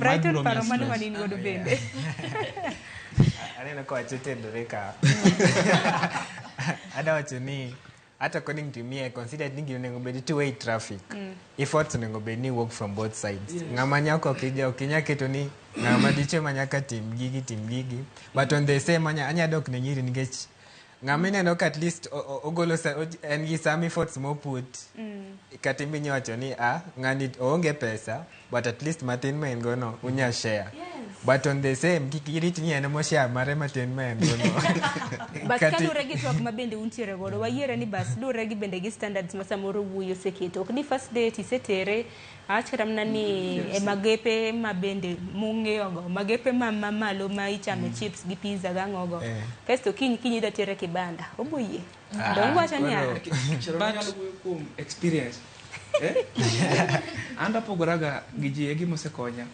Brighton biro miya paro mane stress. manin godo bende. Aneno ka wacho tendore ka. Ada wacho ni hata according to me, I consider ni gino onego bed two way traffic. Efforts onego bed ni work from both sides. Ng'ama nyako ok ija ok inya keto ni ng'ama dichwo ema nyaka tim gigi tim gigi. But on the same anya dok ne nyiri nikech ng'ama ineno ka at least ogolo en gi some efforts moput. Kata in be inya wacho ni ah ng'ani oonge pesa but at least matin ma en go no unya share. But on the same kik irit ni en emo share mare matin ma en go no. But kaluwore gi twak ma bende untiere godo, wayiere ni bas luwore gi bende gi standards ma samoro wuoyi oseketo. Ok ni first date isetere, awach kata mana ni e magepe ma bende mung'iyo go, magepe ma mamalo ma ichame chips gi pizza gang'o go. Kasto kiny kiny idwa tere kibanda, obo yie. Ah, Dong wacho ni Sharon anyalo wuoyo kuom experience. Eh? An tapogoraga gi ji e gima osekonya.